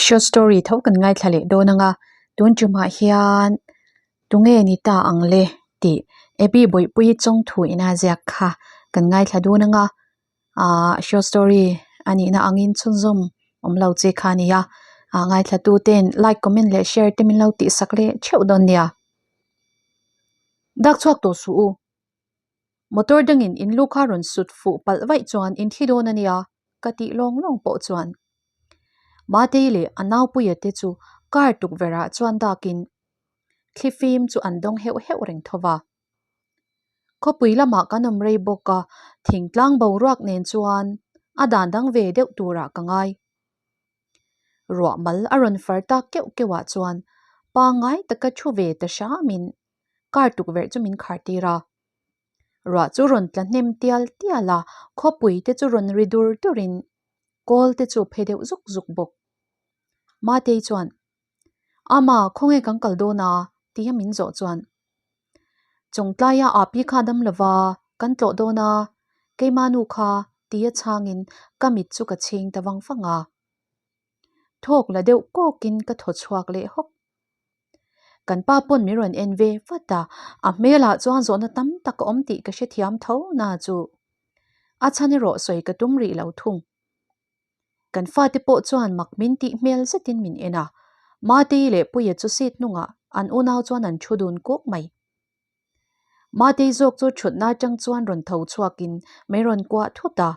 Short story tho kan ngaithla leh dawn ang a, tun tumah hian tunge ni ta ang le tih Abby Bawihpuii chawngthu ina ziak kha kan ngaithla dawn ang a, ahh short story a nihna angin chhunzawm awm lo che kha a ni a, ah ngaithla tu ten like comment leh share te min lo tihsak leh theuh dawn nia. Dak chhuak tawh suh u. Motor dangin in lu kha rawn sut fuh palh vaih chuan in thi dawn a nia ka tih lawng lawng pawh chuan Matei leh a naupuia te chu car tukverh ah chuan dakin thlifim chu an dawng heuh heuh reng tho va. Khawpui lamah kan awm rei bawk a, thingtlang boruak nen chuan a dan dang ve deuh turah ka ngai. Ruah mal a rawn far tak keuh keuh ah chuan pangngai taka thu ve ta hramin car tukverh chu min khar tir a. Ruah chu rawn tla hnem tial tial a, khawpui te chu rawn ri dur durin kawl te chu phe deuh zuk zuk bawk. Matei chuan, Ama, khawnge kan kal dawn a? tia min zawh chuan, Chawngtlaia Api kha dam lova, kan tlawh dawn a, keima nu kha, tia chhangin ka mit chu ka chhing ta vang vang a. Thawk la deuh kawkin ka thaw chhuak leh hawk. Kan pa pawn min rawn en ve vat a, a hmelah chuan zawhna tam tak a awm tih ka hrethiam tho na chu a chhan erawh sawi ka tum rih lo thung. Kan fate pawh chuan mak min tih hmel zetin min en a, Matei leh Puia chu seat hnungah an unau chuan an thu dun kuk mai. Matei zawk chu thutna atang chuan rawn tho chhuakin min rawn kuah thut a,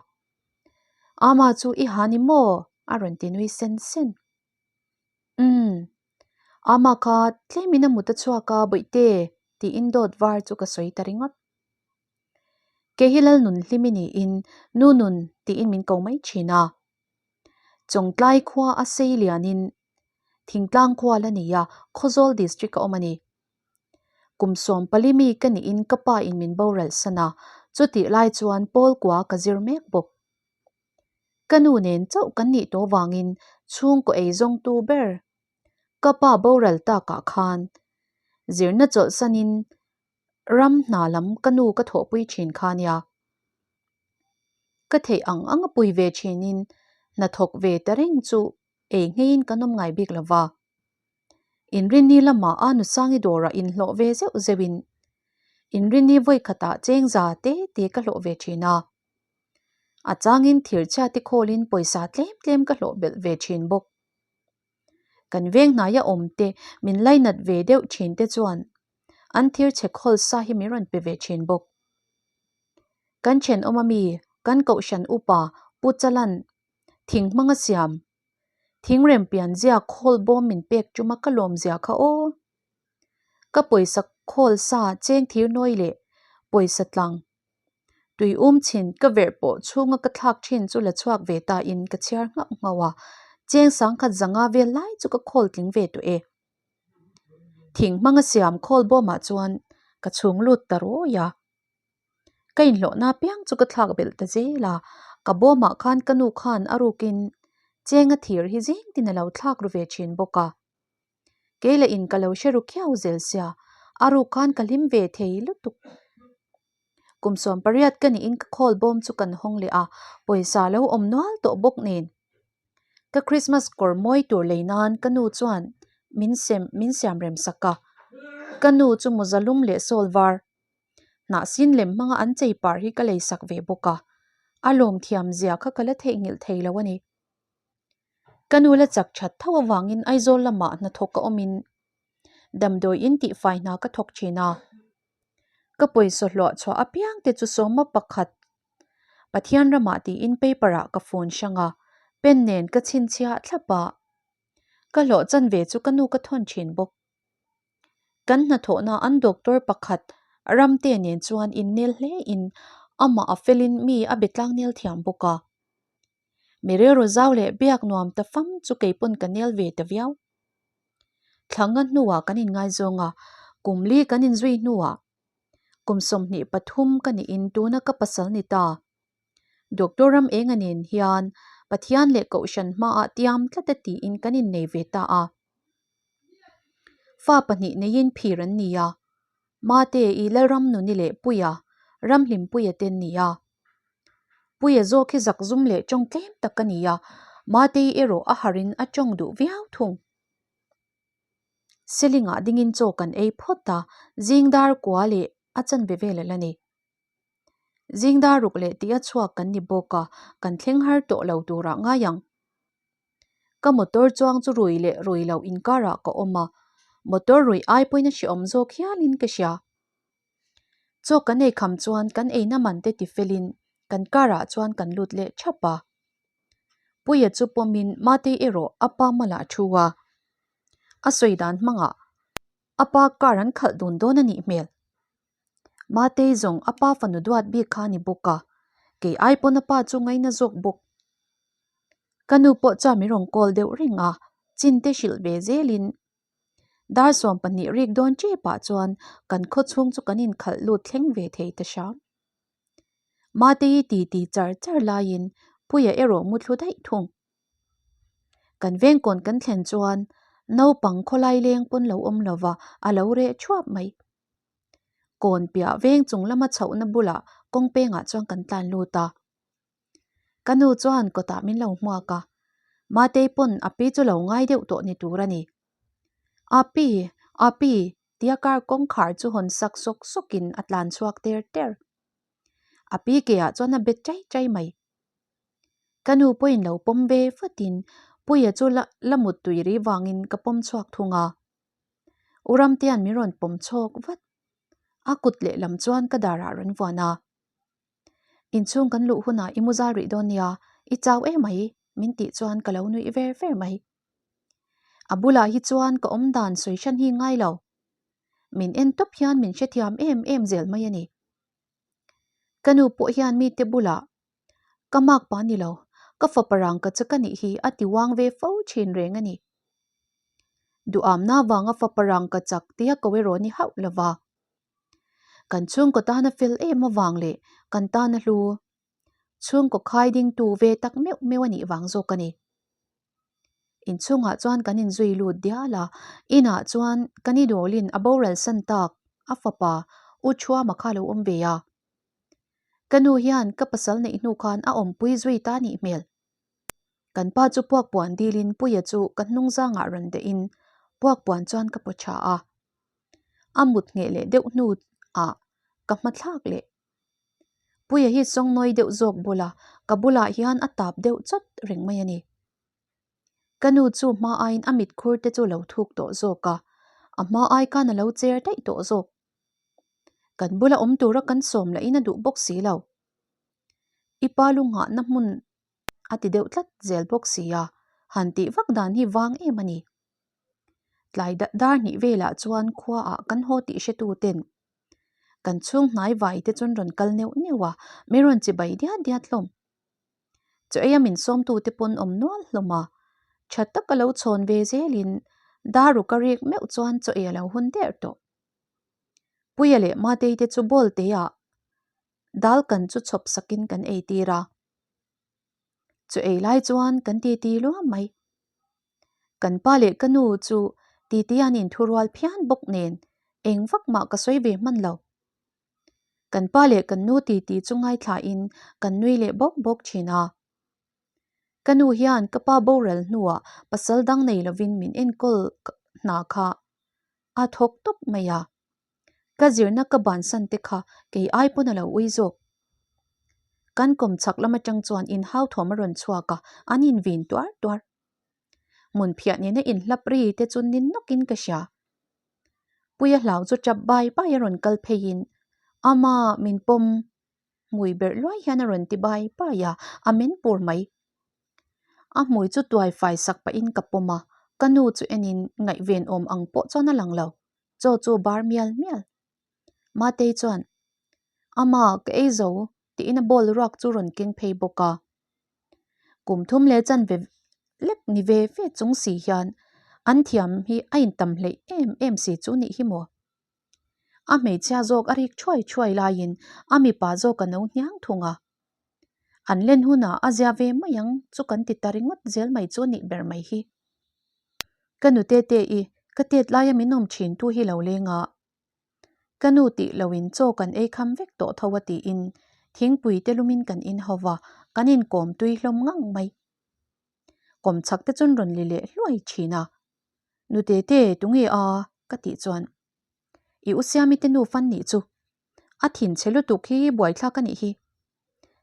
Ama chu i ha ni maw? a rawn ti nui sen sen. Umm, ama kha tlemin a mut a chhuak a bawihte tiin dawt var chu ka sawi ta ringawt. Kei hi Lalnun hlimi niin Nu Nun tiin min ko mai thin a. Chawngtlai khua a sei lianin Thingtlang khua la nei a, Khawzawl District a awm a ni. Kum 14 mi ka niin ka pa in min boral san a, chutih lai chuan Paul kua ka zir mek bawk. Ka nu nen chauh kan nih tawh vangin chhungkaw ei zawngtu ber ka pa boral takah khan zirna chawlhsanin ram hna lam ka nu ka thawhpui thin kha nia. Ka theih ang ang a pui ve thinin hnathawk ve ta reng chu ei ngheiin kan awm ngai bik lova. Inrinni lamah a Nusangi dawrah inhlawh ve zeuh zeuhin Inrinni vawikhatah chengza te te ka hlawh ve thin a. A changin thirchhiate khawlin pawisa tlem tlem ka hlawh belh ve thin bawk. Kan veng hnaia awm te min lainat ve deuh thin te chuan an thirchhe khawl sa hi min rawn pe ve thin bawk. Kan thenawm ami kan kohhran upa Pu Chalan thing hmanga siam thingrem pianzia khawl bawm min pek tuma ka lawmzia kha aw. Ka pawisa khawl sa cheng thir nawi leh pawisa tlang Tui um chhin ka verh pawh chhunga ka thlak thin chu la chhuak ve ta in ka chhiar nghauh nghauh a, cheng sangkhat zanga vel lai chu ka khawl tling ve tawh e. Thing hmanga siam khawl bawmah chuan ka chhung lut ta rawi a. Ka inhlawhna piang chu ka thlak belh ta zel a, ka bawmah khan ka nu khan a rukin chenga thir hi zing tin a lo thlak ru ve thin bawk a. Kei leh in ka lo hre ru khiau zel sia, a ruk khan ka hlim ve thei lutuk. Kum 18 ka niin ka khawl bawm chu kan hawng leh a, pawisa lo awm nual tawh bawk nen. Ka Christmas kawr mawi tur lei nan ka nu chuan min sem min siam rem sak a, ka nu chu mawza lum leh sawl var hnah sin lem hmanga an chei par hi ka lei sak ve bawk a, a lawm thiam zia kha ka la theihnghilh thei lo a ni. Ka nu la chak that tho avangin Aizawl lamah hnathawk ka awmin damdawi in tihfai hna ka thawk thin a. Ka pawisa hluah chhuah apiang te chu sawma pakhat Pathian ramah tiin paper ah ka phone hrang a, pen nen ka chhinchhiah thlap a. Ka hlawh chanve chu ka nu ka thawn thin bawk. Kan hnathawhna an doctor pakhat Ramte nen chuan innel hle in amah a felin mi a be tlangnel thiam bawk a. Mi rilru zau leh biak nuam ta fam chu kei pawn ka nel ve ta viau. Thlanga hnuah kan inngaizawng a, kum li kan inzui hnuah kum 23 ka niin tuna ka pasal ni ta. Doctor Ram Enga nen hian Pathian leh Kohhran hmaah tiam tlat e tiin kan innei ve ta a. Fa pahnih neiin phir an ni a, Mate i Lalramnuni leh Puia, Ramhlimpuia te an ni a. Puia zawk hi zakzum leh tawng tlem tak a ni a, Matei erawh a harhin a tawng duh viau thung. Selingah dingin chaw kan ei phawt a, zing dar kua leh a chanve vel a la ni. Zing dar ruk leh tih a chhuak kan ni bawk a, kan thleng har tawh lo turah ngai ang. Ka motor chuang chu rui leh rui loh inkarah ka awm a, motor ruih ai pawhin a hrehawm zawk hialin ka hria. Chaw kan ei kham chuan kan eina man te tifelin kan car ah chuan kan lut leh thap a. Puia chu pawmin Matei erawh a pa malah a thu a. A sawi dan hmangah a pa car an khalh dun dawn a nih hmel. Matei zawng a pa fanu duat bik kha a ni bawk a, kei ai pawn a pa chu ngaina zawk bawk. Ka nu pawh chuan min rawn call deuh reng a, chin te hrilh ve zelin Dar 12 rik dawn tepah chuan kan khaw chhung chu kan inkhalh lut thleng ve thei ta hram. Matei ti ti char char laiin Puia erawh mu thlu daih thung. Kan vengkawn kan thlen chuan naupang khawlai leng pawn lo awm lova a lo reh thuap mai. Kawn piah veng chung lama chhohna bulah kawng pengah chuan kan tlan lut a. Ka nu chuan kawtah min lo hmuak a, Matei pawn a pi chu lo ngai deuh tawh ni tur a ni. A pi, a pi tia car kawngkhar chu hawn sak sawk sawkin a tlan chhuak ter ter. A pi ke ah chuan a bet chai chai mai. Ka nu pawhin lo pawm ve vatin Puia chu la la mut tui ri vangin ka pawm chhuak thung a. U Ramtea'n min rawn pawm chhawk vat. A kut lehlam chuan ka darah rawn vuan a. Inchhung kan luh hunah i mu zal rih dawn nia, i chau em mai min tih chuan ka lo nuih ver ver mai. A bulah hi chuan ka awm dan sawi hran hi ngai lo. Min en tawp hian min hrethiam em em zel mai a ni. Ka nu pawh hian mite bulah ka mak pa ni lo, ka fapa rang ka che ka nih hi a ti uang ve fo thin reng a ni. Duhamna avanga fapa rang ka chak tia ko erawh ni hauh lova. Kan chhungkaw tana fel em avang leh kan tana hlu chhungkaw khai dingtu ve tak meuh meuh a nih vang zawk a ni. Inchhungah chuan kan inzui lut dial a, inah chuan kan idawlin a boral san tak a fapa U Thuama kha lo awm ve a. Ka nu hian ka pasal neih hnu khan a awmpui zui ta nih hmel. Kan pa chu puakpuan dilin Puia chu ka hnungzangah rawn dahin puakpuan chuan ka paw tha a. A mut ngheh leh deuh hnu ah ka hma thlak leh. Puia hi sawngnawi deuh zawk bula ka bulah hian a tap deuh chawt reng mai a ni. Ka nu chu hma aiin a mit khur te chu lo thuk tawh zawk a, a hma ai khan a lo cher daih tawh zawk. Kan bula awm tura kan sawm lahin a duh bawk si lo. I pa lu nghahna hmun a ti deuh tlat zel bawk si a, han tih vak dan hi vang em a ni. Tlai dar hnih velah chuan khuaah kan haw tih hretu ten kan chhung hnai vai te chuan rawn kal neuh neuh a, min rawn chi bai diat diat hlawm. Chaw eia min sawmtu te pawn awm nual hlawm a, tha taka lo chhawn ve zelin dar ruk a rik meuh chuan chaw ei a lo hun der tawh. Puia leh Matei te chu ball te ah dal kan chu chhawp sakin kan ei tir a. Chaw ei lai chuan kan titi luam mai. Kan pa leh ka nu chu titi an inthurual phian bawk nen eng vak mah ka sawi ve hman lo. Kan pa leh kan nu titi chu ngaithlain kan nui leh bawk bawk thin a. Ka nu hian ka pa boral hnuah pasal dang nei lovin min enkawl hna kha a thawk tawp mai a. Ka zirna ka bansan te kha kei ai pawn a lo ui zawk. Kan kawm chhak lam atang chuan inhau thawm a rawn chhuak a, an invin tuar tuar. Hmun phiah nena inhlap ri te chu ni nawkin ka hria. Puia hlau chu tap bai bai a rawn kal pheiin, Ama, min pawm! Hmui berh luai hian a rawn ti bai bai a, a men pur mai. A hmui chu tuai fai sak pahin ka pawm a, ka nu chu enin ngaihven awm ang pawh chuan a lang lo. Chaw chu bar mial mial. Matei chuan, Ama, ka ei zo, tiin a bowl ruak chu rawn keng phei bawk a. Kum thum leh chanve lek ni ve ve chung si hian an thiam hi a intam hleih em em si chu nih hi maw? A hmeichhia zawk a rik thuai thuai laiin a mipa zawk a no hniang thung a. An len hunah a zia ve mai ang chu kan ti ta ringawt zel mai chu nih ber mai hi. Ka nu tete i ka tet laia min awm thin tu hi lo leng a. Ka nu tih loin chaw kan ei kham vek tawh tho a tiin thingpui te lumin kan in ho va, kan inkawm tui hlawm ngang mai. Kawmchhak te chuan rawn li leh hluai thin a. Nu Tete, tunge a? ka tih chuan, I u Siami te nu fan nih chu. A thinchhe lutuk hi buaithlak a nih hi.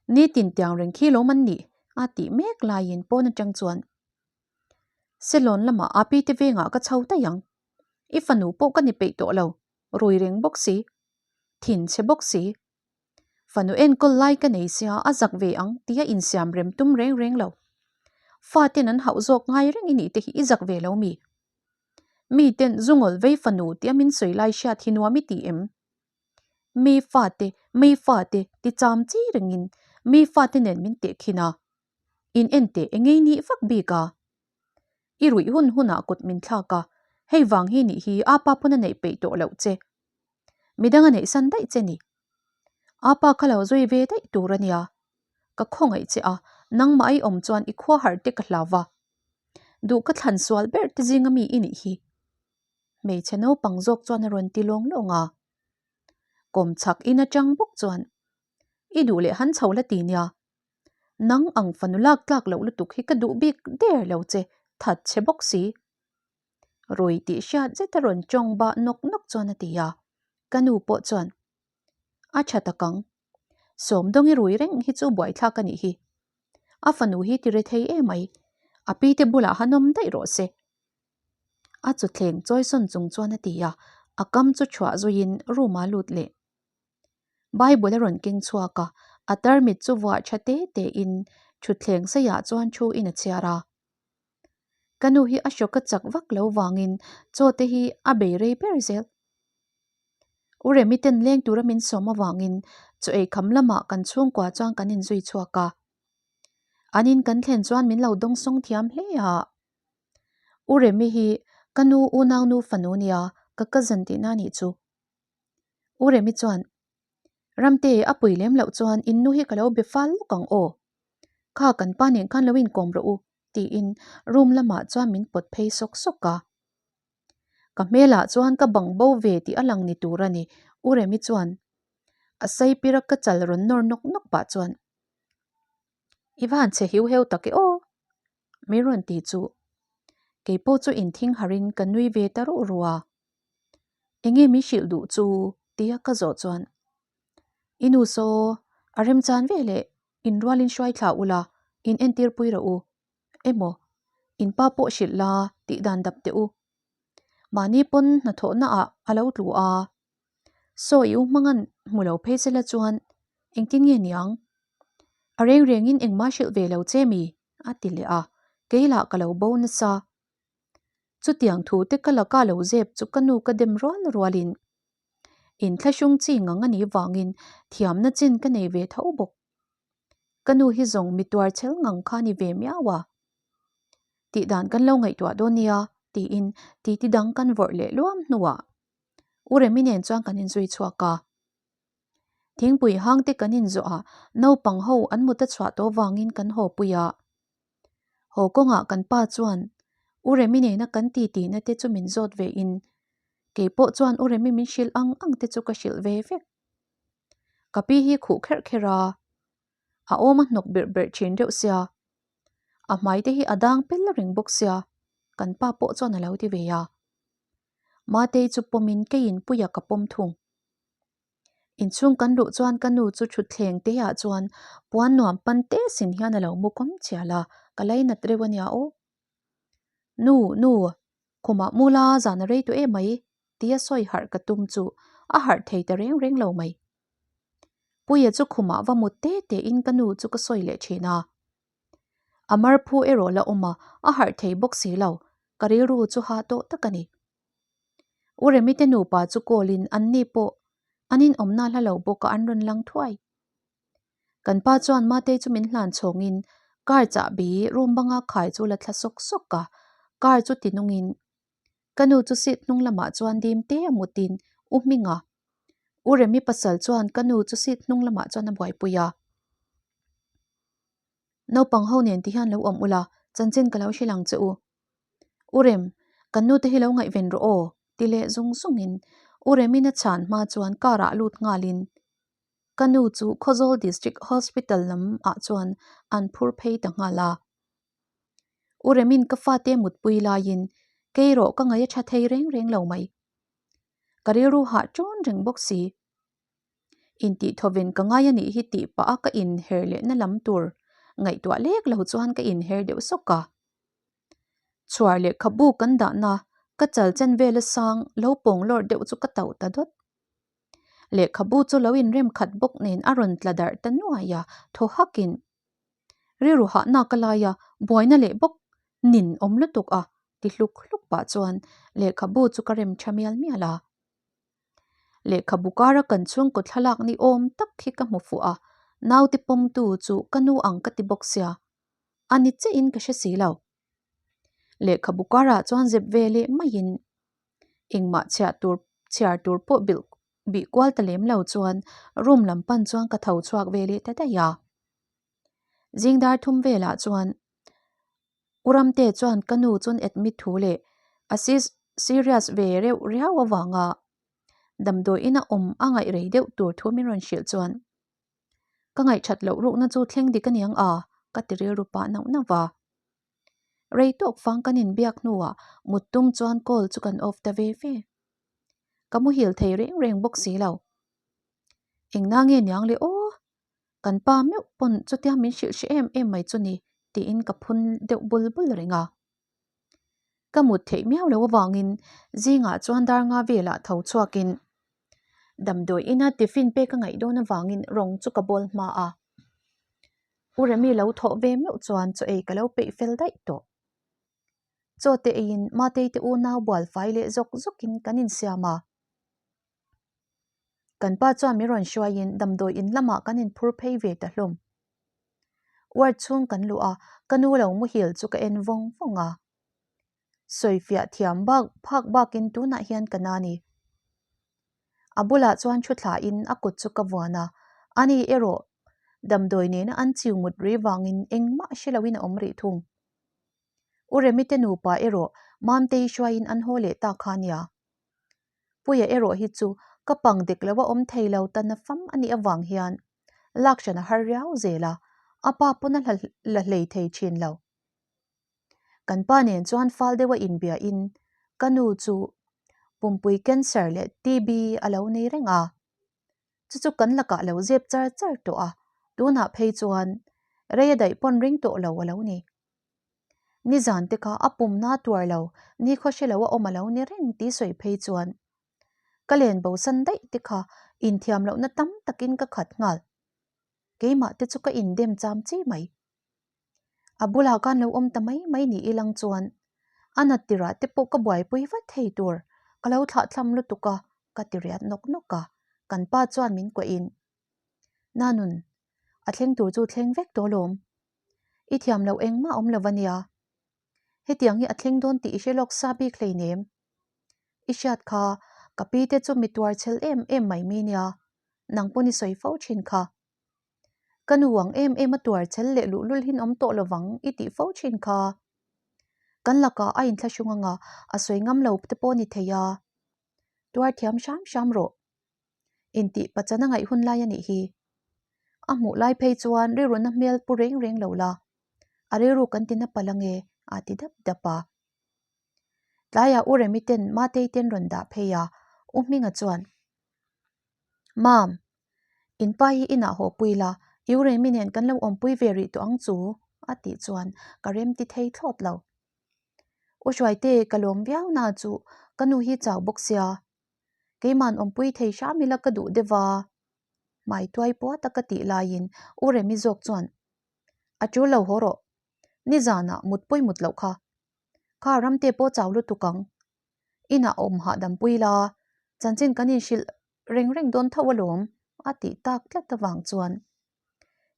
Nitin tiang reng khi lawm an nih a tih mek laiin pawn atang chuan Selawn lamah a pi te vengah ka chho daih ang. I fanu pawh ka ni peih tawh lo, rui reng bawk si, thinchhe bawk si. Fanu enkawl lai ka nei sia a zak ve ang tia insiam rem tum reng reng lo. Faten an hauh zawk ngai reng i nih te hi i zak ve lo mi? Miten zungawl vei fanu tia min sawi lai hriat hi nuam i ti em? Mi fate, mi fate ti cham chi rengin mi fate nen min tehkhin a. In en teh engei nih vak bik a. I ruih hun hunah kut min thlak a, hei vang hi nih hi apa pawn a neih peih tawh loh che. Midang a neih san daih che ni. Apa kha lo zui ve daih tur a nia. Ka khawngaih che a, nangmah i awm chuan i khua harh te ka hlau va. Duh ka thlan sual ber te zinga mi i nih hi. Hmeichhe naupang zawk chuan a rawn ti lawng lawng a. Kawmchhak in atang bawk chuan, I duh leh han chho la ti nia. Nang ang fanu lak tlak loh lutuk hi ka duh bik der lo che, that che bawk si. Rui tih hriat zet a rawn tawng bah nawk nawk chuan a ti a, ka nu pawh chuan, A tha tak ang. Sawmdawngi rui reng hi chu buaithlak a nih hi. A fanu hi ti re thei emai, a pi te bulah han awm daih rawh se. A chuthleng chawisawn chung chuan a ti a, a kam chu chhuah zuiin room ah lut leh. Bible a rawn keng chhuak a, a tarmit chu vuah tha te te in thutthleng seiah chuan thu in a chhiar a. Ka nu hi a hrawk a chak vak lo vangin chaw te hi a bei rei ber zel. U Remi ten leng tura min sawm avangin chaw ei kham lamah kan chhungkua chuan kan inzui chhuak a. An in kan thlen chuan min lo dawngsawng thiam hle a. U Remi hi ka nu unaunu fanu nia ka cousin tihna a nih chu. U Remi chuan, Ramte, a pui lem loh chuan in nu hi ka lo be fal lawk ang aw. Kha kan pa nen khan lo inkawm rawh u, tiin room lamah chuan min pawt phei sawk sawk a. Ka hmelah chuan ka bang bo ve tih a lang ni tur a ni, U Remi chuan a saipir a ka chal rawn nawr nawk nawk pah chuan, I va han chhe hiu heu tak e aw, min rawn ti chu. Kei pawh chu inthing harhin ka nui ve ta ruh ruh a. Enge min hrilh duh chu? tia ka zawh chuan, I nu saw, a remchan ve leh inrualin hruai thla ula, in entir pui rawh u. Emaw, in pa pawh hrilh la tih dan dap teh u. Mahni pawn hnathawhna ah a lo tlu a. Saw i u hmanga'n hmu lo phei sela chuan engtin nge niang? A reng rengin engmah hrilh ve lo che mi? a ti leh a, kei lah ka lo bo nasa. Chutiang thu te ka laka lo zep chu ka nu ka dem rual rualin inthlahrung chi ngang a nih vangin thiamna chin ka nei ve tho bawk. Ka nu hi zawng mi tuar chhel ngang kha ni ve miau a. Tih dan kan lo ngaihtuah dawn nia tiin titi dang kan vawrh leh luam hnuah U Remi nen chuan kan inzui chhuak a. Thingpui hang te kan inzawh a, naupang ho an mut a chhuah tawh vangin kan haw pui a. Haw kawngah kan pa chuan U Remi nena kan titi na te chu min zawt ve in kei pawh chuan U Remi min hrilh ang ang te chu ka hrilh ve vek. Ka pi hi khuh kherh kherh a, a awm a hnawk birh berh thin reuh sia, a hmai te hi a dang pel reng bawk sia, kan pa pawh chuan a lo ti ve a. Matei chu pawmin keiin puia ka pawm thung. Inchhung kan luh chuan ka nu chu thutthleng te ah chuan puan nuam pan te sin hian a lo mu kawm chial a, ka lainat reuh a nia aw. Nu, nu, khumah mu la zan a rei tawh em mai tia sawi harh ka tum chu a harh thei ta reng reng lo mai. Puia chu khumah va mut te te in ka nu chu ka sawi leh thin a. A marphu erawh la awm a, a harh thei bawk si lo, ka rilru chu hah tawh tak a ni. U Remi te nupa chu call in an ni pawh an inawmna hla lo bawk a an rawn lang thuai. Kan pa chuan Matei chu min hlan chhawngin car chahbi room banga khai chu la thla sawk sawk a, car chu ti nungin ka nu chu seat hnung lamah chuan dim te a mutin U Hminga, U Remi pasal chuan ka nu chu seat hnung lamah chuan a buaipui a. Naupang ho nen ti hian lo awm ula, chanchin ka lo hrilh ang che u. U Rem, kan nute hi lo ngaihven rawh aw, ti leh zung zungin U Remin a chhan hma chuan car ah lut nghalin ka nu chu Khawzawl District Hospital lam ah chuan an phur phei ta nghal a. U Remin ka fate mutpui laiin kei rawh ka ngaih a tha thei reng reng lo mai. Ka rilru hah ṭawn reng bawk si. Intih thawven ka ngai a nih hi tih pah a ka inher lehna lam tur ngaihtuah lek lo chuan ka inher deuh sawk a. Chhuar lehkhabu kan dahna ka chal chen vela sang lo pawng lawr deuh chu ka tauh ta dawt. Lehkhabu chu lo inrem khat bawk nen a rawn tla darh ta nuai a, thaw hakin rilru hahna ka lai a, buaina leh bawk nin awm lutuk a ti hluk hluk pah chuan lehkhabu chu ka rem tha mial mial a. Lehkhabu kara kan chhungkaw thlalak ni awm tak hi ka hmu fuh a, naute pawmtu chu ka nu ang ka ti bawk sia, a ni chiahin ka hre si lo. Lehkhabu karah chuan zep ve leh maiin engmah chhiah tur chhiar tur pawh bilh bih kual ta lem lo chuan room lam pan chuan ka tho chhuak ve leh ta daih a. Zing dar thum velah chuan U Ramte chuan ka nu chun admit thu leh a serious ve reuh riau avanga damdawiin a awm a ngaih rei deuh tur thu min rawn hrilh chuan ka ngaihthat loh rukna chu thleng dik aniang a ka ti rilru pah nauh nauh va. Rei tawk fang kan inbiak hnuah mut tum chuan call chu kan off ta ve ve. Ka muhil thei reng reng bawk si lo. Engna nge niang le aw? Kan pa meuh pawn chutia min hrilh hre em em mai chu ni tiin ka phun deuh bul bul reng a. Ka mut theih miau lo avangin zingah chuan dar nga velah tho chhuakin damdawi ina tiffin pek a ngaih dawn avangin rawng chu ka bawl hma a. U Remi lo thawh ve meuh chuan chaw ei ka lo peih fel daih tawh. Chaw te eiin Matei te unau bual fai leh zawk zawkin kan insiam a. Kan pa chuan min rawn hruaiin damdawi in lamah kan inphur phei ve ta hlawm. Ward chhung kan luh a, ka nu lo muhil chu ka en vawng vawng a. Sawifiah thiam bak phak bakin tunah hian ka na ni. A bulah chuan thu thlain a kut chu ka vuan a, ani erawh damdawi nena an chiu mut ri vangin engmah hre loin a awm rih thung. U Remi te nupa erawh Mamtei hruaiin an haw leh ta kha nia. Puia erawh hi chu ka pang dik lo a awm thei lo ta na fam a nih avang hian lak hran a har riau zel a, a pa pawn a la hlei thei thin lo. Kan pa nen chuan fal deuh a inbia in ka nu chu pumpui cancer leh TB a lo nei reng a, chu chu kan lakah lo zep char char tawh a, tunah phei chuan rei a daih pawn ring tawh lo a lo ni. Nizan te kha a pumna tuar lo, nikhaw hre lo a awm a lo ni reng tih sawi phei chuan ka len bosan daih te kha inthiam lohna tam takin ka khat nghal. Keimah te chu ka indem cham chi mai. A bulah khan lo awm ta mai mai ni ilang chuan a nat tirah te pawh ka buaipui vat thei tur ka lo thlahthlam lutuk a ka ti riat nawk nawk a, kan pa chuan min kuahin Nanun, a thleng tur chu thleng vek tawh alawm. I thiam loh engmah awm lo va nia. Hetiang hi a thleng dawn tih i hre lawk sa bik hleinem. I hriat kha ka pi te chu mi tuar chhel em em mai mi nia, nang pawn i sawi fo thin kha. Ka nu ang em em a tuar chhel leh luhlul hin awm tawh lovang i tih fo thin kha. Kan lakah a inthlahrung anga a sawi ngam lo te pawh ni thei a. Tuar thiam hram hram rawh. Intih pachan a ngaih hun lai a nih hi. A hmuh lai phei chuan rilruna hmel pu reng reng lo la, a rilru kan ti na palh ange a ti dap dap a. Tlaiah U Remi ten Matei ten rawn dah phei a, U Hminga chuan, Mam, in pa hi inah haw pui la, U Remi nen kan lo awmpui ve rih tawh ang chu a tih chuan ka rem ti thei thlawt lo. U Hruaite ka lawm viau na chu ka nu hi chau bawk sia, Keiman awmpui thei hram ila ka duh deuh a, hmai tuai puat a ka tih laiin U Remi zawk chuan, A tul lo haw rawh, nizanah mut pawi mut loh kha. Kha ramte pawh chau lutuk ang. Inah awm hahdam pui la, chanchin kan inhrilh reng reng dawn tho alawm a tih tak tlat avang chuan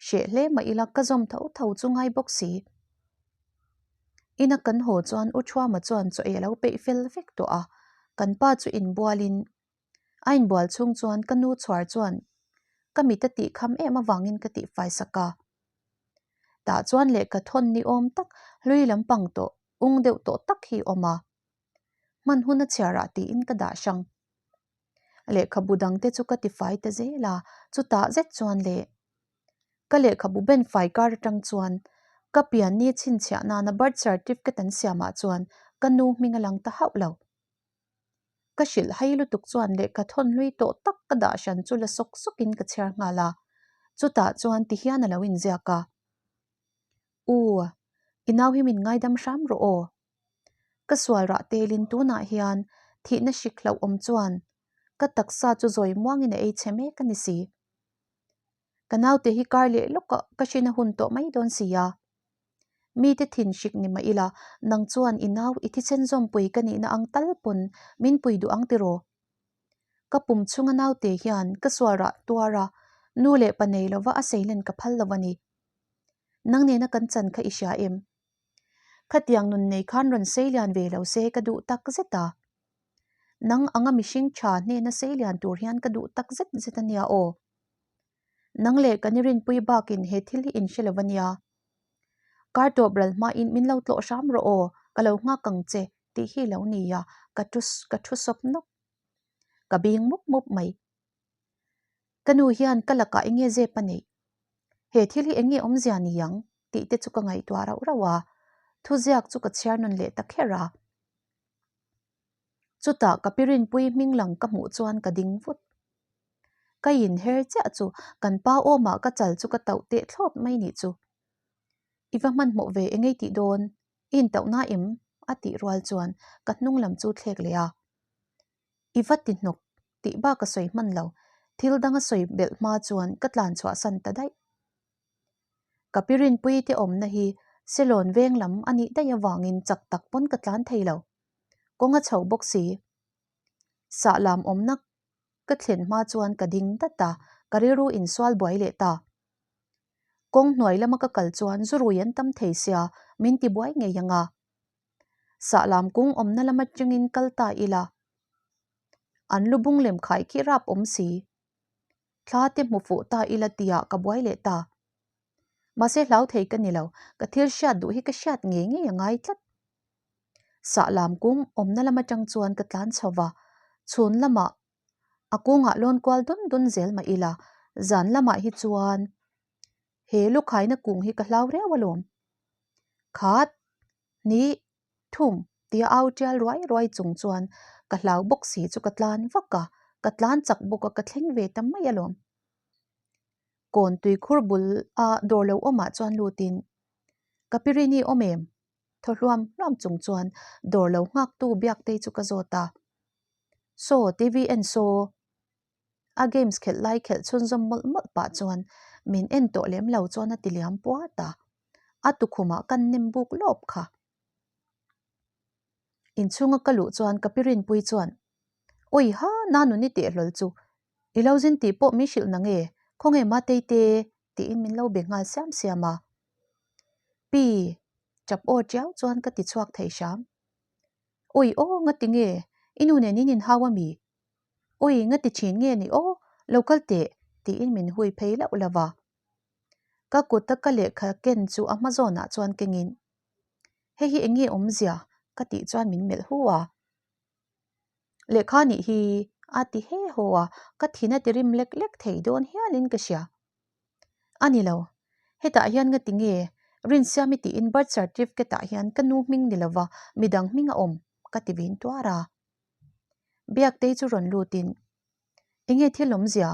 Hreh hle mah ila ka zawm tho tho chu ngai bawk si. Ina kan haw chuan U Thuama chuan chaw ei a lo peih fel vek tawh a, kan pa chu inbualin a inbual chhung chuan ka nu chhuar chuan ka mit a tih kham em avangin ka tihfai sak a. Tah chuan lehkha thawn ni awm tak hlui lampang tawh ung deuh tawh tak hi a awm a, hman hun a chhiarah tiin ka dah hrang. Lehkhabu dangte chu ka tifai ta zel a, chutah zet chuan leh ka lehkhabu ben fai kar atang chuan Ka pianni chhinchhiah nana birth certificate an siamah chuan ka nu hming a lang ta hauh lo. Ka hrilh hai lutuk chuan lehkha thawn hlui tawh tak ka dah hran chu la sawk sawkin ka chhiar nghal a, chutah chuan tihian a lo inziak a. U, i nau hi min ngaidam hram rawh aw. Ka sual rah telin tunah hian thihna hrik hlauh awm chuan ka taksa chu zawi muangin a ei chhe mek a ni si. Ka naute hi kar leh lawkah ka hrin a hun tawh mai dawn si a. Mite thin hrik ni mah ila, nang chuan i nau i thisen zawmpui ka nihna ang tal pawn min pui duh ang tiraw? Ka pum chhunga naute hian ka sual rah tuar a, nu leh pa nei lova a seilen ka phal lo a ni. Nang nena kan chan kha i hria em? Khatiang nun nei khan rawn seilian ve lo se ka duh tak zet a. Nang anga mihring tha hnena seilian tur hian ka duh tak zet zet a nia aw. Nang leh kan i rinpui bakin he thil hi in hre lo a nia. Kar tawp ral hmain min lo tlawh hram rawh aw, ka lo nghak ang che tih hi lo ni a, ka thu ka thu sawp nawk. Ka bing mup mup mai. Ka nu hian ka lakah eng nge zep a neih? He thil hi eng nge awmzia ni ang? tih te chu ka ngaihtuah rauh rauh a, thuziak chu ka chhiar nawn leh ta kher a. Chutah ka pi rinpui hming lang ka hmuh chuan ka ding vut. Ka inher chiah chu kan pa awmah ka chal chu ka tauh teh thlawt mai nih chu. I va hmanhmawh ve engei tih dawn? I intauh na em? a tih rual chuan ka hnung lam chu thlek leh a. I va ti hnawk tih bak a sawi hman lo, thil dang a sawi belh hma chuan ka tlan chhuah san ta daih. Ka pi rinpui te awmna hi Selawn veng lam a nih daih avangin chak tak pawn ka tlan thei lo. Kawng a chho bawk si. Sahlam awmna ka thlen hma chuan ka ding dat a, ka rilru insual buai leh ta. Kawng hnuai lama ka kal chuan zu rui an tam thei sia, min ti buai ngei ang a. Sahlam kung awmna lam atangin kal ta ila. An lu bung lem khai khi rap awm si. Thla te hmu fuh ta ila tiah ka buai leh ta. Mahse hlau thei ka ni lo, ka thil hriat duh hi ka hriat ngei ngei a ngai tlat. Sahlam kung awmna lam atang chuan ka tlan chho va, chhun lamah a kungah lawn kual dun dun zel mah ila, zan lamah hi chuan he lukhaina kung hi ka hlau riau alawm. Khat, hnih, thum tia au tial ruai ruai chung chuan ka hlau bawk si chu ka tlan vak a, ka tlan chak bawk a ka thleng ve ta mai alawm. Kawn tuikhur bul a dawr lo awmah chuan lutin, Ka pi Rini awm em? Thaw hluam hluam chung chuan dawr lo nghaktu Biaktei chu ka zawt a. Saw, TV en saw. A games khelh lai khelh chhunzawm mawlh mawlh pah chuan min en tawh lem lo chuan a ti liam puat a. A tukhumah kan nem buk lawp kha. Inchhunga ka luh chuan ka pi Rinpui chuan, Awi ha, Nanuni teh hlawl chu. I lo zin tih pawh min hrilh na nge? Khawnge Matei te? tiin min lo be nghal siam siam a. Pi, chap aw tiau chuan ka ti chhuak thei hram. Awi aw, ngati nge? I nu nen in inhau a mi? Awi, ngati thin nge ni aw? Lo kal teh, tiin min hui phei lauh lauh a. Ka kut a ka lehkha ken chu a hma zawnah chuan kengin, Hei hi eng nge awmzia? ka tih chuan min melh hu a. Lehkha nih hi a ti he haw a, ka thin a ti rim lek lek thei dawn hialin ka hria. A ni lo, hetah hian nga ti nge Rinsiami tiin birth certificate ah hian ka nu hming ni lova midang hming a awm ka ti vin tuar a. Biaktei chu rawn lutin, Enge thil awmzia?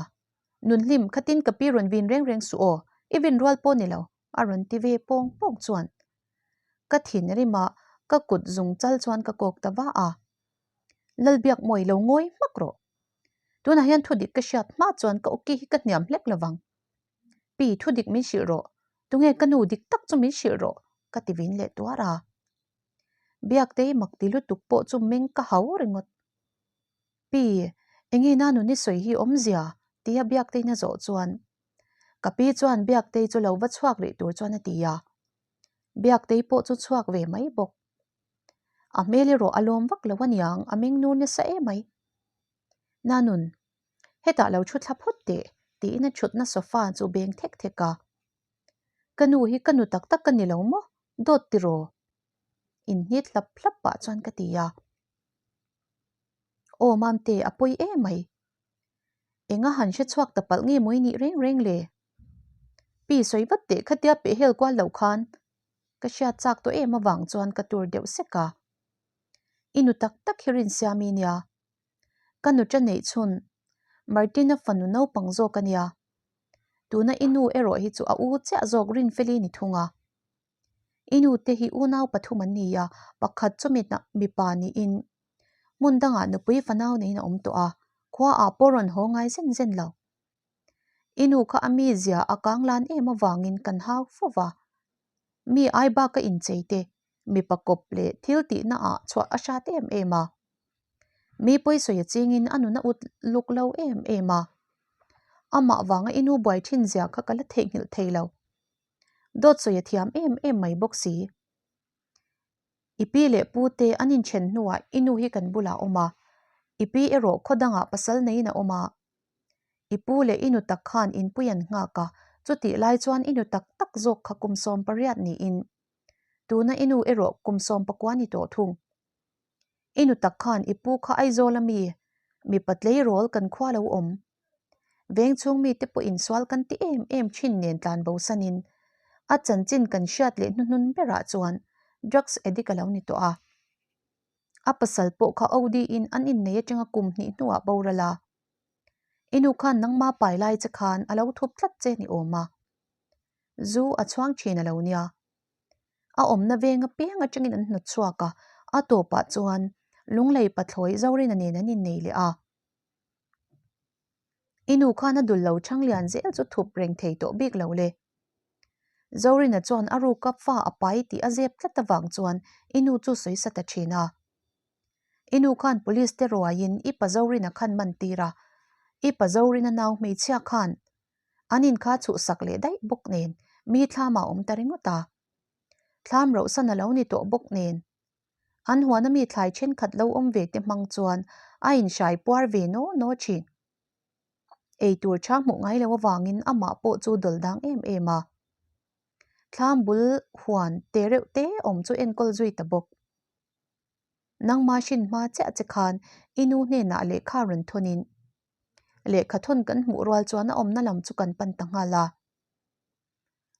Nunhlim khatin ka pi rawn vin reng reng suh aw, i vin rual pawh ni lo a rawn ti ve pawng pawng chuan ka thin rim a, ka kut zung chal chuan ka kawk ta va a. Lalbiakmawi lo ngawi hmak rawh. Tunah hian thudik ka hriat hma chuan ka awki hi ka hniam hlek lovang. Pi, thudik min hrilh rawh. Tunge ka nu dik tak chu min hrilh rawh, ka ti vin leh tuar a. Biaktei mak ti lutuk pawh chu meng ka hau ringawt. Pi, enge na nuni sawi hi awmzia? tia Biakteiin a zawh chuan ka pi chuan Biaktei chu lo va chhuak rih tur chuan a ti a. Biaktei pawh chu chhuak ve mai bawk. A hmel erawh a lawm vak lo aniang, a meng nur nasa em mai. Nanun, hetah lo thu thla phawt teh, tiin a thutna sofa chu beng thek thek a. Ka nu hi ka nu tak tak ka ni lo maw? Dawt tiraw? Inhnit hlap hlap pah chuan ka ti a. Aw Mamte, a pawi em mai. Enga han hre chhuak ta palh nge mawi nih reng reng le? Pi sawi vat teh khatia peh hel kual lo khan. Ka hriat chak tawh em avang chuan ka tur deuh sek a. I nu tak tak hi Rinsiami nia. Ka nuṭa neih chhun Martina fanu naupang zawk a nia. Tuna i nu erawh hi chu a u chiah zawk Rinfeli ni thung a. I nu te hi unau pathum an ni a, pakhat chu mipa niin hmun dangah nupui fanau neiin a awm tawh a, khua ah pawh rawn haw ngai zen zen lo. I nu kha a mizia a kang lan em avangin kan hau fo va. Mi ai bak a inchei te, mipa kawp leh thil tihna ah chhuah a hrat em em a. Mi pawisawi a chingin a nun a ut luk lo em em a. Amah vanga i nu buai thin zia kha ka la theihnghilh thei lo. Dawt sawi a thiam em em mai bawk si. I pi leh pu te an inthen hnuah i nu hi kan bulah a awm a, i pi erawh khaw dangah pasal neiin a awm a. I pu leh i nu tak khan inpui an nghak a, chutih lai chuan i nu tak tak zawk kha kum 18 niin tuna i nu erawh kum 19 ni tawh thung. I nu tak khan i pu kha Aizawl a mi, mipa tleirawl kan khua lo awm. Veng chhung mite pawh insual kan ti em em thin nen tlan bo sanin a chanchin kan hriat leh hnuhnun berah chuan drugs addict a lo ni tawh a. A pasal pawh kha OD in an innei atanga kum hnih hnuah boral a. I nu khan nangma pai lai che khan a lo thup tlat che ni awm a. Zu a chhuang thin a lo nia. A awmna veng apiang atangin an hnawt chhuak a, a tawpah chuan Lunglei pathlawi Zorina nen an innei leh a. I nu khan a dul lo chhang lian zel chu thup reng thei tawh bik lo le. Zorina chuan a ruka fa a pai tih a zep tlat avang chuan i nu chu sawi sa ta thin a. I nu khan police te ruaiin i pa Zorina khan man tir a, i pa Zorina nau hmeichhia khan an in kha chhuhsak leh daih bawk nen mi thlamah a awm ta ringawt a. Thlam rohsan a lo ni tawh bawk nen An huana mi thlai thenkhat lo awm ve te hmang chuan a inhrai puar ve naw naw thin. Ei tur tha hmuh ngai lo avangin amah pawh chu dawl dang em em a. Thlam bul huan te reuh te awm chu enkawl zui ta bawk. Nangma hrin hma chiah che khan i nu hnenah lehkha rawn thawnin lehkha thawn kan hmuh rual chuan a awmna lam chu kan pan ta nghal a.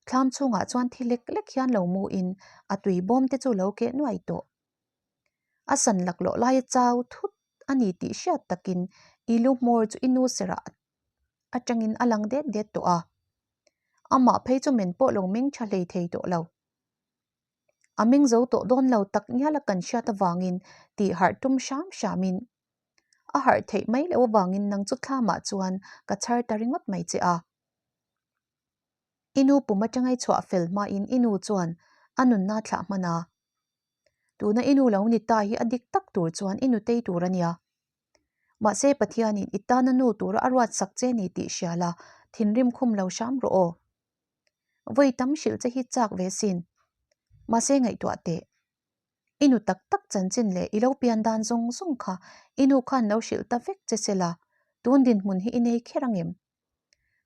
Thlam chhungah chuan thi lek lek hian lo mu in a tui bawm te chu lo keh nuai tawh. A san laklawh laia chau thut a ni tih hriat takin i lu hmawr chu i nu serah atangin a lang det det tawh a. Amah phei chu men pawh lo meng tha hlei thei tawh lo. A meng zo tawh dawn lo tak ngiala kan hriat avangin tih harh tum hram hramin a harh theih mai loh avangin nang chu thlamah chuan ka chhar ta ringawt mai che a. I nu pum atanga i chhuah fel hmain i nu chuan a nunna thlah hman a. Tuna i nu lo ni ta hi a dik tak tur chuan i nutei tur a nia. Mahse Pathianin i tana nu tura a ruatsak che ni tih hria la, thinrim khum lo hram rawh aw. Vawi tam hrilh che hi chak ve sin. Mahse ngaihtuah teh. I nu tak tak chanchin leh i lo pian dan zawng zawng kha i nu khan lo hrilh ta vek che se la, tun dinhmun hi i nei kher angem?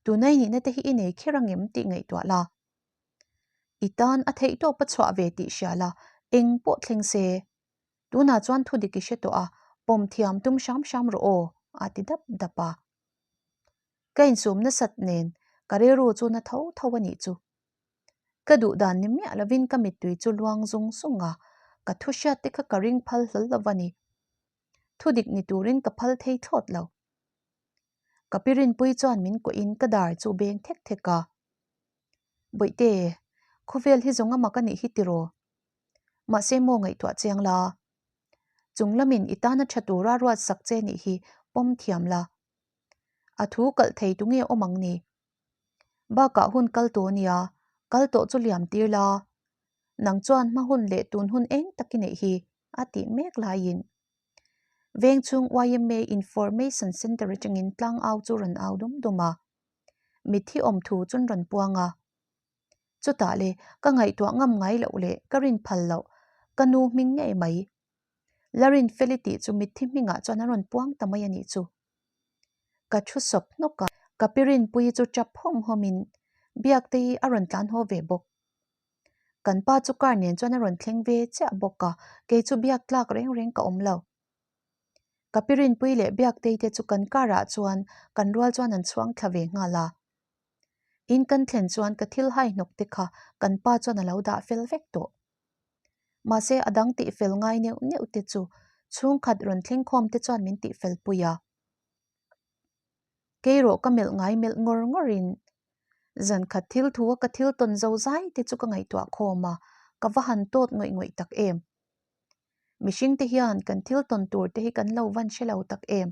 Tunai nihna te hi i nei kher angem tih ngaihtuah la. I tan a theih tawp a chhuah ve tih hria la, eng pawh thleng se. Tunah chuan thu dik i hre tawh a, pawm thiam tum hram hram rawh aw, a ti dap dap a. Ka insum nasat nen ka rilru chu na tho tho a nih chu. Ka duh dan ni miah lovin ka mittui chu luang zung zung a, ka thu hriat te kha ka ring phal hlawl lo a ni. Thu dik ni turin ka phal thei thlawt lo. Ka pi Rinpui chuan min kuahin ka dar chu beng thek thek a. Bawihte, khawvel hi zawng amak a nih hi tiraw? Mahse maw ngaihtuah chiang la. Chung lamin i tana tha tura ruat sak che nih hi pawm thiam la. A thu kalh thei tu nge awm ang ni? Bakah hun kal tawh a nia, kal tawh chu liam tir la. Nang chuan hma hun leh tun hun eng tak i neih hi a tih mek laiin Veng chhung yma Information Centre atangin tlang au chu rawn au dum dum a, mitthi awm thu chun rawn puang a. Chutah le ka ngaihtuah ngam ngai loh leh ka rin phal loh ka nu hming ngei mai. La rin feli tih chu mitthi hmingah chuan a rawn puang ta mai a nih chu. Ka thu sawp hnawk a, ka pi Rinpuii chu tap hawm hawmin Biakte hi a rawn tlan haw ve bawk. Kan pa chu car nen chuan a rawn thleng ve chiah bawk a, kei chu biak tlak reng reng ka awm lo. Ka pi Rinpui leh Biaktei te chu kan car ah chuan kan rual chuan an chhuang thla ve nghal a. In kan thlen chuan ka thil hai hnawk te kha kan pa chuan a lo dah fel vek tawh. Mahse a dang tih fel ngai neuh neuh te chu chhungkhat rawn thleng khawm te chuan min tih fel pui a. Kei rawh ka melh ngai melh ngawr ngawr in zan khat thil thu a ka thil tawn zo zai te chu ka ngaihtuah khawm a, ka va han tawt ngawih ngawih tak em. Mihring te hian kan thil tawn tur te hi kan lo van hre lo tak em.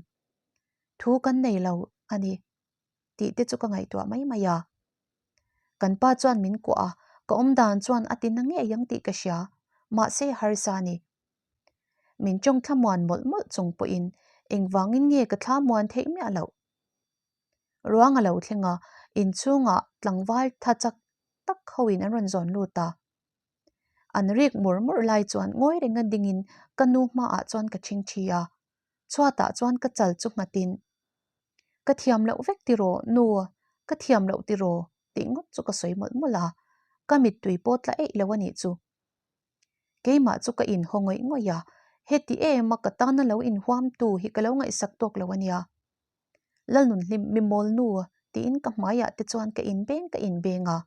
Thu kan nei lo a ni. tih te chu ka ngaihtuah mai mai a. Kan pa chuan min kuah a, ka awm dan chuan a ti na ngei ang tih ka hria, mahse harsa a ni. Min tawng thlamuan mawlh mawlh chung pawhin engvangin nge ka thlamuan theih miah loh. Ruang a lo thleng a, inchhungah tlangval tha chak tak hoin an rawn zawn lut a. An rik mur mur lai chuan ngawi renga dingin ka nu hmaah chuan ka chhingthi a, chhuatah chuan ka chal chu nghatin, Ka thiam loh vek tiraw nu, ka thiam loh tiraw tih ngawt chu ka sawi mawlh mawlh a, ka mittui pawh tla eih lo a nih chu. Keimah chu ka inhaw ngawih ngawih a, heti em a ka tana lo inhuamtu hi ka lo ngaihsak tawk lo a nia. Lalnunhlim mi mawl nu tiin ka hmaiah te chuan ka inbeng ka inbeng a.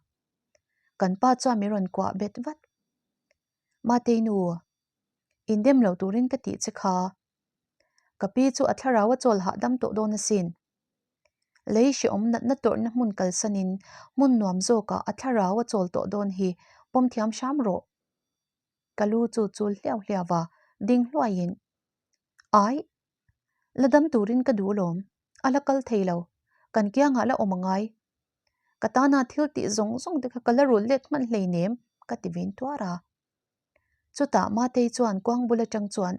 Kan pa chuan min rawn kuah bet vat. Matei nu, indem lo turin ka tih che kha. Ka pi chu a thlarau a chawl hahdam tawh dawn asin. Lei hrehawm natna tawrhna hmun kalsanin hmun nuam zawkah a thlarau a chawl tawh dawn hi pawm thiam hram rawh. Ka lu chu chul hliau hliau va, ding hluaiin, Ai, la dam turin ka duh alawm, a la kal thei lo, kan kiangah la awm a ngai. Ka tana thil tih zawng zawng te kha ka la rul let hman hleinem, ka ti vin tuar a. Chutah Matei chuan kuang bul atang chuan,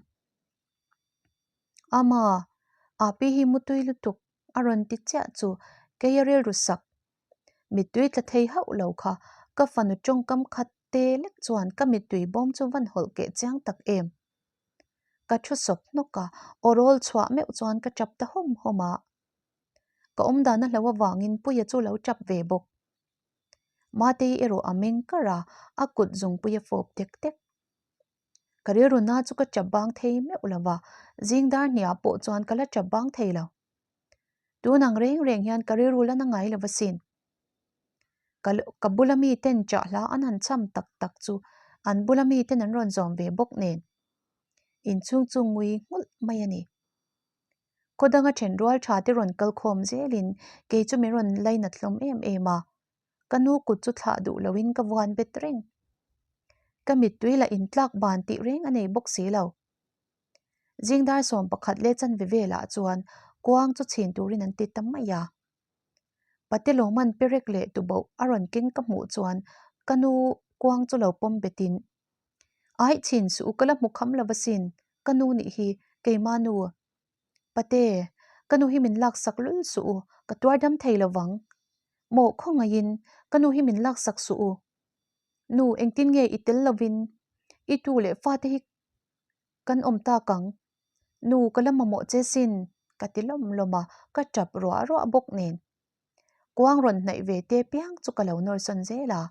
Ama, Api hi mutui lutuk a rawn ti chiah chu kei a rilru sak. Mittui tla thei hauh lo kha ka fanu tawngkam khat te lek chuan ka mittui bawm chu van hawlh keh chiang tak em. Ka thu sawp hnawk a, aw rawl chhuah meuh chuan ka tap ta hawm hawm a. Ka awmdan a hlo avangin Puia chu lo tap ve bawk. Matei erawh a meng kar a, a kut zungpui a fawp tek tek. Ka rilru na chu ka tap bang thei meuh lo va, zing dar hniah pawh chuan ka la tap bang thei lo. Tun ang reng reng hian ka rilru la na ngai lo va sin. Ka ka bula mi ten chah hla an han cham tak tak chu an bula mi ten an rawn zawm ve bawk nen. Inchhung chu ngui nghulh mai a ni. Khaw danga then rual tha te rawn kal khawm zelin kei chu min rawn lainat hlawm em em a, ka nu kut chu thlah duh loin ka vuan bet reng. Ka mittui lah intlak ban tih reng a nei bawk si lo. Zingdar 11 leh chanve velah chuan kuang chu chhin turin an ti ta mai a. Pate Lawman perek leh tuboh a rawn keng ka hmuh chuan ka nu kuang chu lo pawm betin, Aih chhin suh u ka la hmu kham lo asin, ka nu nih hi keima nu. Pate, ka nu hi min laksak lul suh u, ka tuar dam thei lo vang. Mawh khawngaihin ka nu hi min laksak suh u. Nu, engtin nge i tel lovin i tu leh fate hi kan awm tak ang. Nu, ka la mamawh che sin, ka ti lawm lawm a, ka tap ruah ruah bawk nen. Kuang rawn hnaih ve te piang chu ka lo nawr sawn zel a.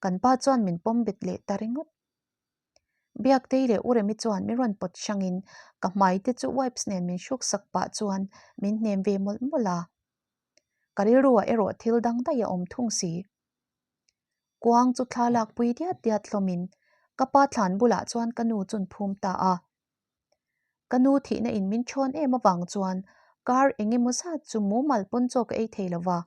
Kan pa chuan min pawm bet leh ta ringawt. Biaktei leh U Remi chuan min rawn pawt hrangin ka hmai te chu wipes nen min hruk sak pah chuan min hnem ve mawlh mawlh a. Ka rilruah erawh thil dang daih a awm thung si. Kuang chu thla lakpui diat diat hlawmin ka pa thlan bulah chuan ka nu chun phum ta a. Ka nu thihna in min thawn em avang chuan kar eng emaw zat chu mumal pawn chaw ka ei thei lo va.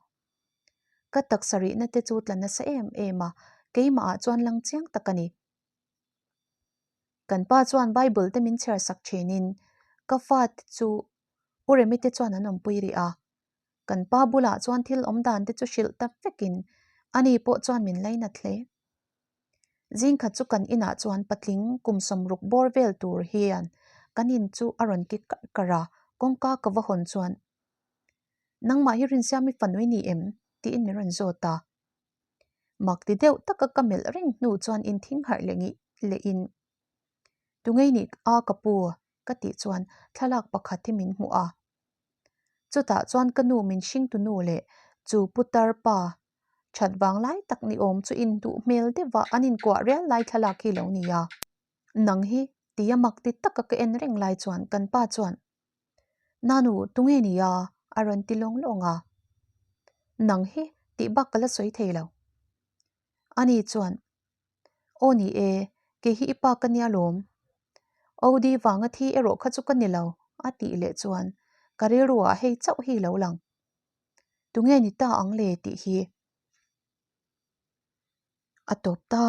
Ka taksa rihna te chu tla nasa em em a, keimah ah chuan lang chiang tak a ni. Kan pa chuan Bible te min chhiar sak thinin ka fate chu U Remi te chuan an awmpui rih a. Kan pa bulah chuan thil awm dan te chu hrilh ta vekin ani pawh chuan min lainat hle. Zingkhat chu kan inah chuan patling kum sawmruk bawr vel tur hian kan in chu a rawn kik karh karh a, kawngka ka va hawn chuan Nangmah hi Rinsiami fanu i ni em? tiin min rawn zawt a. Mak ti deuh taka ka melh reng hnu chuan inthing harh leh ngih lehin Tungei nih a ka pu? ka tih chuan thlalak pakhat hi min hmuh a. Chutah chuan ka nu min hringtu nu leh chu putar pa that vang lai tak ni awm chu induh hmel deuh a an inkuah rial lai thlalak hi lo ni a. Nang hi tia mak ti taka ka en reng lai chuan kan pa chuan Nanu tunge ni a? a rawn ti lawng lawng a. Nang hi? Tih bak ka la sawi thei lo. Ani chuan, Aw ni e, kei hi i pa ka nia lawm. OD vanga thi erawh kha chu ka ni lo, a tih leh chuan ka rilruah hei chauh hi lo lang. Tunge ni ta ang le tih hi a tawp ta.